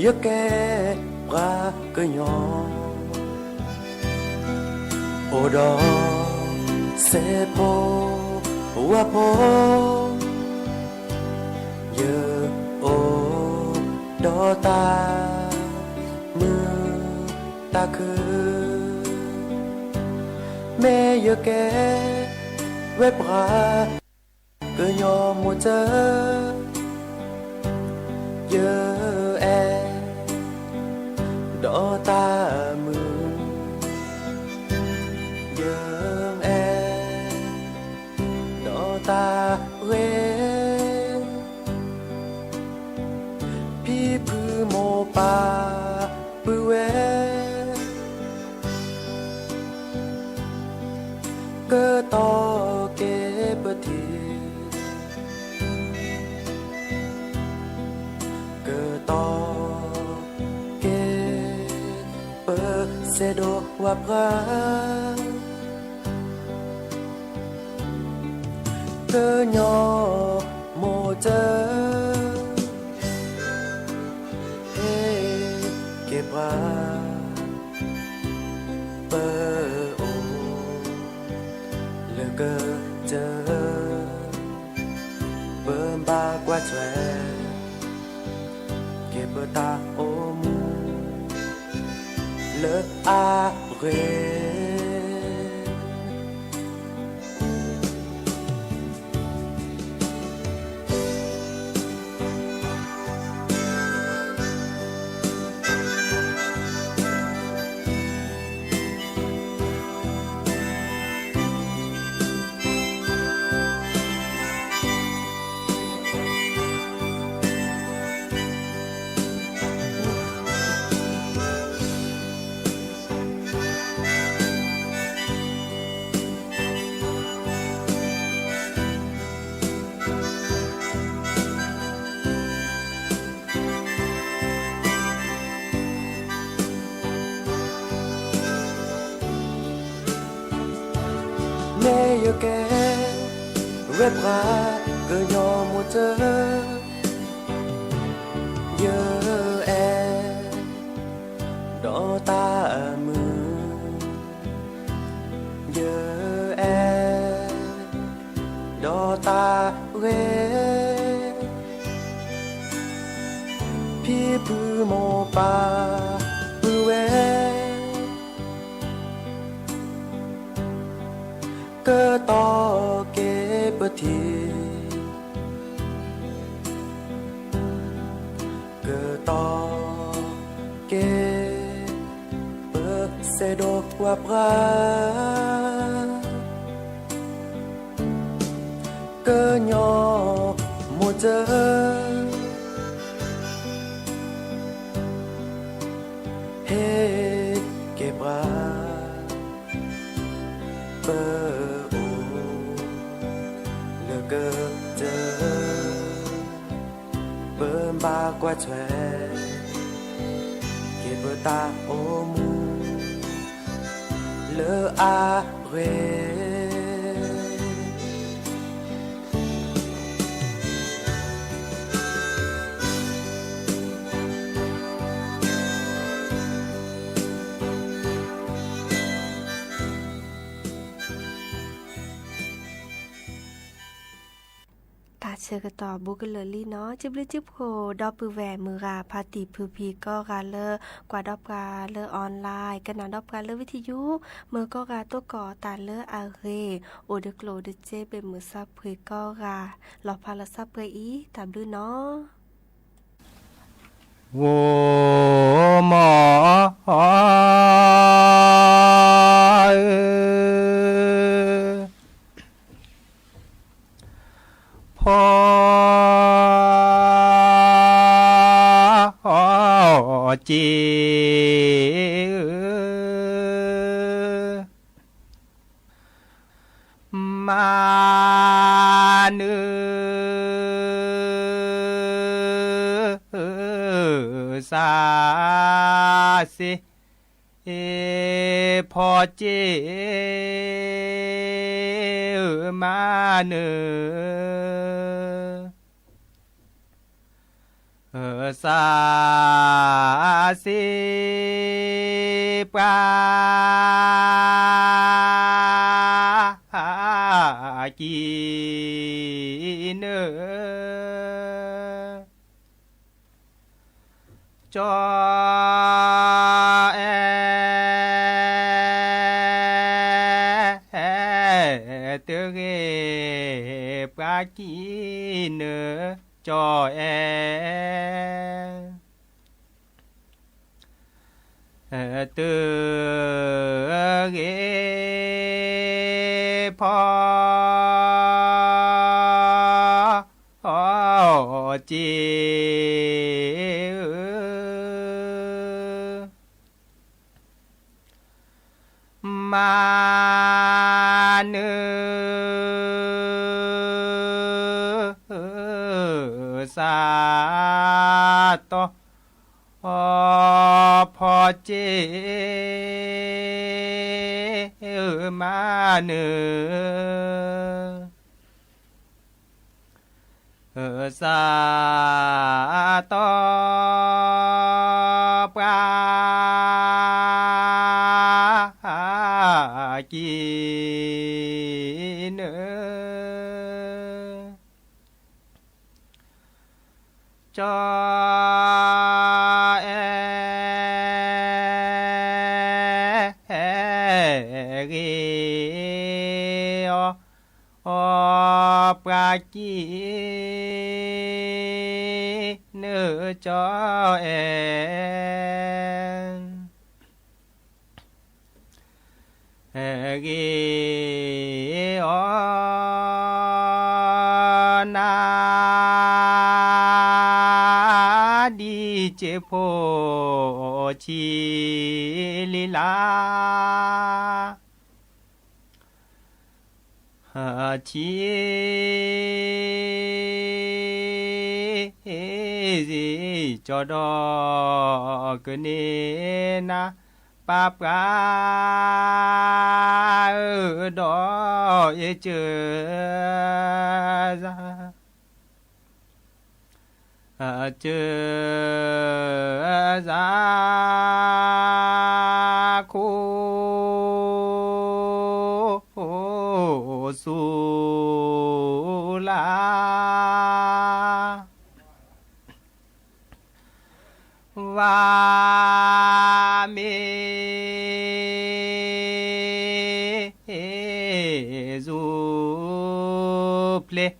ယကဲပှၤကညီ အိၣ်ဒီးစဲးဖိ ဝၣ်ဖိ, ယအိၣ်ဒီးတၢ်မုာ်တၢ်ခု, မ့ၢ်ယကဲဝဲပှၤ ကညီမိၢ်တၢ, ယအဲၣ်ဒီးတၢ်မုာ်, ယအဲၣ်ဒီးတၢ်ဂ့ၤ, ဖံဖုမိၢ်ပၢ်ပုၢ်ဝဲၢ် ကတီၤက့ၤပထံ, ကတီၤက့ၤပစဲးဒိးဝၣ်ပှၢ် ကညီမိၢ်တၢ, ဟ့ၣ်က့ၤပှၤ ပအိၣ်လၢကတၢၢ်, ပဘၣ်ကွၢ်ထွဲ က့ၤပတၢ်အိၣ်မူ လၢအဂ့ၤ. မ့ၢ်ယကဲဝဲပှၤကညီမိၢ်တၢ, ယအဲၣ်ဒီးတၢ်မုာ်, ယအဲၣ်ဒီးတၢ်ဂ့ၤ, ဖံဖုမိၢ်ပၢ်ပုၢ်ဝဲၢ် ကတီၤက့ၤပထံ, ကတီၤက့ၤပစဲးဒိးဝၣ်ပှၢ် ကညီမိၢ်တၢ, ဟ့ၣ်က့ၤပှၤ ပအိၣ်လၢကတၢၢ်, ပဘၣ်ကွၢ်ထွဲ က့ၤပတၢ်အိၣ်မူ လၢအဂ့ၤ. တၢ်ဆၢကတီၢ်ဘူးကလၢာ်လံနီၤ, စံးဘျုးစံးဖှိၣ် ဒီပုၢ်ဝဲၢ်မုၢ်ဂၤ ဖါတံၢ်ဖုဖံကိးဂၤလၢ ကွၢ်ဒီးပှၤလၢ online, ကနၣ်ဒီးပှၤလၢ ဝံထံယူ, မ့ၢ်ကိးဂၤသကိးတၢ်လၢအဂ့ၤ, အိၣ်ဒီးကျိၣ်ဒီးစ့ ပမုၢ်ဆါဖှ့ၤကိးဂၤ, လီၤဖးလီၤဆါပှဲၤအံၤ တၢ်ဘျုးနီၤ. ဝိမိၢ် ဖီ က့ မါ နု စါ စ့ ဖီ က့ မါ နု စးစ့ပှၤ ကံၣ်နုာ် ကၠီအဲ တဂ့ၤ ပှၤကံၣ်နုာ် ကၠီအဲ တဂ့ၤ ဖီ က့ မၤနုာ် စးတီ ဖီက့ မၤနုာ် စးတီ ပှၤ ကံၣ်နုာ် ကၠီအဲ ဂ့ၤအီၤ ပှၤကံၣ်နုာ် ကၠီအဲ ဂ့ၤအီၤ နၤ ဒ်စ့ဖိ ဆံလံလါ ဆံ ကၠီဒီး ကန့ၢ်နၤ ပၢ်ပှၤ ဒီးအ့ၣ်စၢၤ စၢၤ စး ခိၣ် စူၤ လါ ဝါ မ့ၢ် စူၤ ဖျ့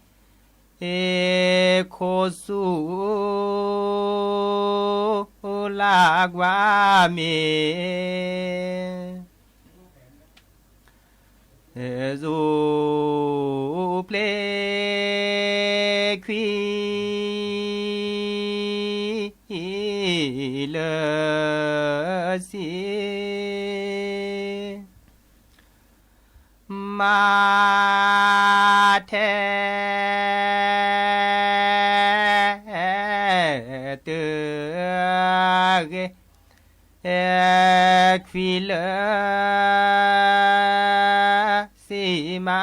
ခိၣ် စူၤ လါ ကွၢ် မ့ၢ် စူၤ ဖျ့ ခွံ လၢ စံ မၤ ထဲ တဂ့ၤ ခွံ လၢ စံ မၤ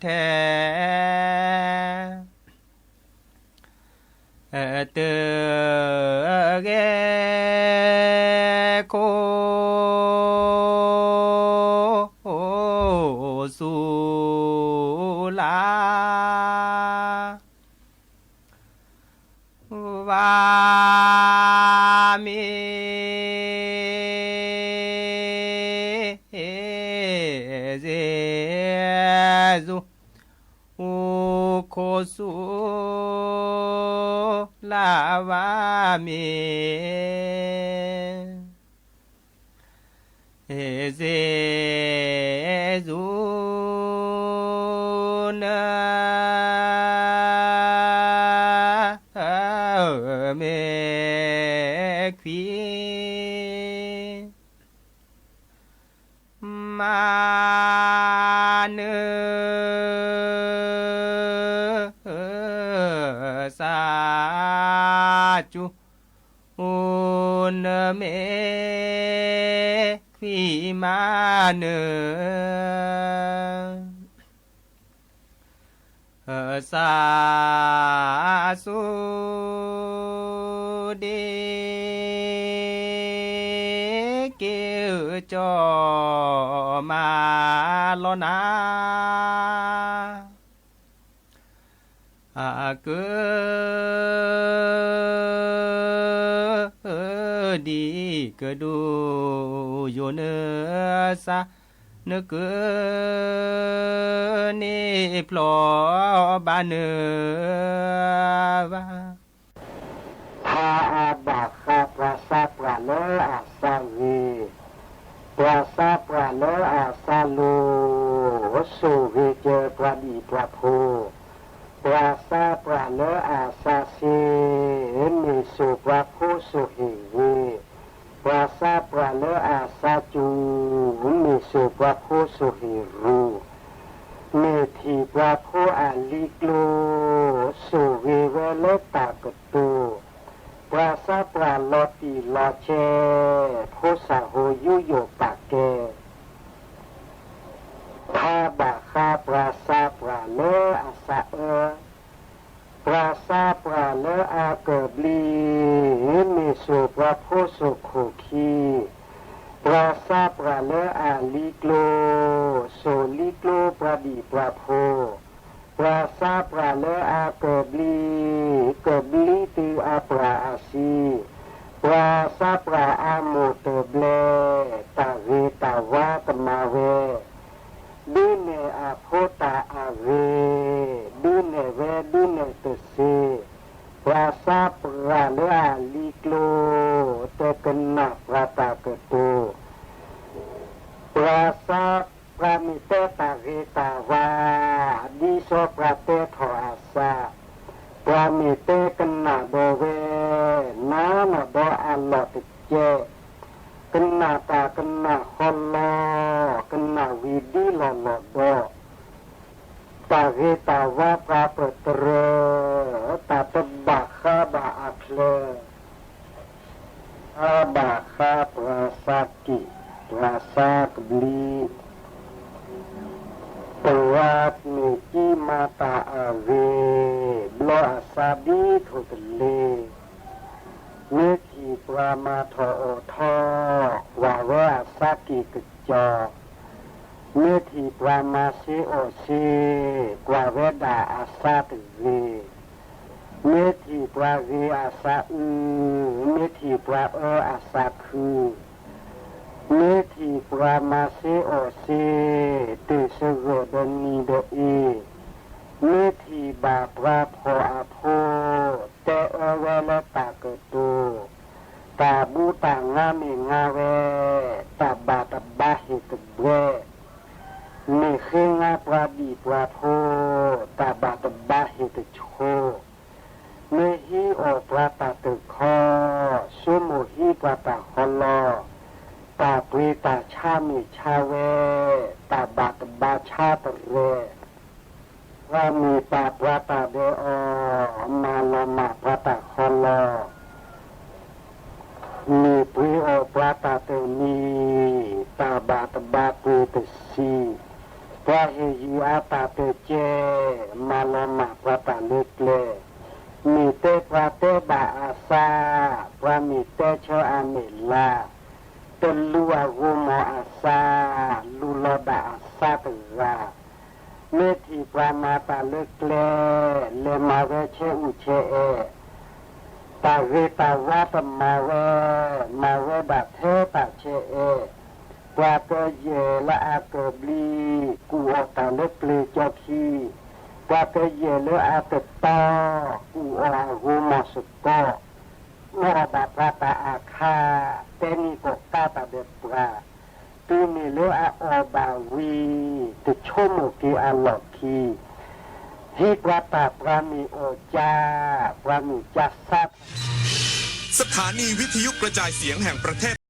ထဲ တဂ့ၤ ခိၣ် စူၤ လါ ဝါ မ့ၢ် စ့ စူၤ ခိၣ် စူၤ လါ ဝါ မ့ၢ် စ့ စူၤ န မ့ၢ် ခွံ မၤ နုာ် စး စူၤ န မ့ၢ် ခွံ မၤ နုာ် စး စူၤ နၤ အက ဒ်ကဒိၣ်ယိာ်နစၢ် နက န့ၢ်ဖျီဘၣ်န ဘၣ် ထါအါဘၣ်ဃး ပှၤစၢ်ပှၢ်လၢအစၢ်ဂ့ၤ, ပှၤစၢ်ပှၢ်လၢအစၢ်လိၤ, စိာ်ဂ့ၤကၢၤပှၤဒံၣ်ပှၤဖိ, ပှၤစၢ်ပှၢ်လၢအစၢ်စ့, မ့ၢ်စိာ်ပှၤဖိစိာ်ဟ့ၣ်ဂ့ၤ, ပှၤစၢ်ပှၢ်လၢအစၢ်စူၤ, မ့ၢ်စိာ်ပှၤဖိစိာ်ဟ့ၣ်ရူၤ, မ့ၢ်ထံၣ်ပှၤဖိအလံၤကျိၤ, စိာ်ဂ့ၤဝဲလၢတၢ်ကတိၤ, ပှၤစၢ်ပှၢ်လီၤတံၢ်လီၤဆဲး, ဖိစၢ်ဟိယူးယီၣ်ပာ်ကဲ ထါဘၣ်ဃး ပှၤစၢ်ပှၢ်လၢအစၢ်အၢ, ပှၤစၢ်ပှၢ်လၢအကဘျံး, မ့ၢ်စိာ်ပှၤဖိစိာ်ခိၣ်ခံ, ပှၤစၢ်ပှၢ်လၢအလံၤကျိၤ, စိာ်လံၤကျိၤပှၤဒံၣ်ပှၤဖိ, ပှၤစၢ်ပှၢ်လၢအကဘျံး, ကဘျံးတုၤအပှၢ်အဆံ, ပှၤစၢ်ပှၢ်အမိၢ်တဘျဲ, တၢ်ဂ့ၤတၢ်ဝါကမၤဝဲ ဒုးနဲၣ်အဖိတၢ်အဂ့ၤ, ဒုးနဲၣ်ဝဲဒုးနဲၣ်တစ့, ပှၤစၢ်ပှၢ်လၢအလံၤကျိၤ, တကနၣ်ပှၤတၢ်ကတိၤ, ပှၤစၢ်ပှၢ်မ့ၢ်တဲတၢ်ဂ့ၤတၢ်ဝါ, ဒ်စီၤပၤတဲထီၣ်အသး, ပှၤမ့ၢ်တဲကနၣ်ဒီးဝဲ, နၤနီၢ်ဒီးအလီၢ်တကဲ, ကနၣ်တၢ်ကနၣ်ဃီလီၤ, ကနၣ်ဝံၤဒ်လီၢ်လီၢ်ဒီး, တၢ်ဂ့ၤတၢ်ဝါပှၤပတြၢၤ, တၢ်တဘၣ်ဃးဘၣ်အချၢ, အါဘၣ်ဃး ပှၤစၢ်က့ၣ်, ပှၤစၢ်ကဘျံး, ပှၤမ့ၢ်ကံမၤတၢ်အဂ့ၤ, ဘျီအစၢ်ဒ်ထိၣ်ကလ့ၤ မ့ၢ်ထံၣ်ပှၤမၤထီၣ်အိၣ်ထီ, ကွၢ်ဝဲအစၢ်က့ၣ်ကစီၤ, မ့ၢ်ထံၣ်ပှၤမၤစ့အိၣ်စ့, ကွၢ်ဝဲဒၣ်အစၢ်တဂ့ၤ, မ့ၢ်ထံၣ်ပှၤဂ့ၤအစၢ်အု, မ့ၢ်ထံၣ်ပှၤအၢအစၢ်ခု, မ့ၢ်ထံၣ်ပှၤမၤစ့အိၣ်စ့, တုၤစဂၢၢ်ဒီးနံၤဒီးအ့, မ့ၢ်ထံၣ်ဘၣ်ပှၤဖှီၣ်အဖိ, တဲအၢဝဲလၢတၢ်ကတိၤ, တၢ်ဘူးတၢ်ငါမ့ၢ်ငါဝဲ, တၢ်ဘၣ်တဘါဟ့ၣ်တဘှဲ, မ့ၢ်ဃ့ငါပှၤဒံၣ်ပှၤဖိ, တၢ်ဘၣ်တဘါဟ့ၣ်တဆိ, မ့ၢ်ဟံးအီၣ်ပှၤတၢ်တခီ, ဆိကမိၣ်ဟံးပှၤတၢ်ဃီလီၤ, တၢ်ပှ့ၤတၢ်ဆါမ့ၢ်ဆါဝဲ, တၢ်ဘၣ်တဘါဆါတရဲ ပှၤမ့ၢ်ပာ်ပှၤတၢ်ဒဲးအီၤ, မၤလီၤမၢ်ပှၤတၢ်ဃီလီၤ, မ့ၢ်ပှ့ၤအီၣ်ပှၤတၢ်တနံၤ, တၢ်ဘၣ်တဘါပှ့ၤတဆံ, ပှၤဟ့ၣ်ယုၢ်အတၢ်တကဲ, မၤလီၤမၢ်ပှၤတၢ်လၢကျဲ, မ့ၢ်တဲပှၤတဲဘၣ်အသး, ပှၤမ့ၢ်တဲဆၢအမဲာ်လါ, တလူၤအဂီၢ်မီၢ်အသး, လူၤလီၤဒၣ်အသးတဂၤ, မ့ၢ်ထံၣ်ပှၤမၤတၢ်လၢကျဲ, လဲၤမၤဝဲဆဲးအူဆဲးအဲၣ်, တၢ်ဂ့ၤတၢ်ဝါတမၤဝဲ, မၤဝဲဒၣ်ထဲတၢ်ဆဲးအဲၣ်, ပှၤကယဲၢ်လၢအကဘျံး, ကူၣ်အီၣ်တၢ်လၢပျ့ၤကၠီခံ, ပှၤကယဲၢ်လၢအတတီ, ကူၣ်အီၣ်အဂီၢ်မီၢ်စကီ, အီၣ်ဘၣ်ပှၤတၢ်အါခါ, တဲနံၤကီၢ်ကါတၢ်ဒီးပှၤ, တုၤမ့ၢ်လၢအအီၣ်ဘၣ်ဝံၤ, တဆိကမိၣ်က့ၤအလီၢ်ခံ, ဟံးပှၤတၢ်ပှၤမ့ၢ်အီၣ်ကၠါ, ပှၤမ့ၢ်ကၠါစၢ် สถานีวิทยุกระจายเสียงแห่งประเทศ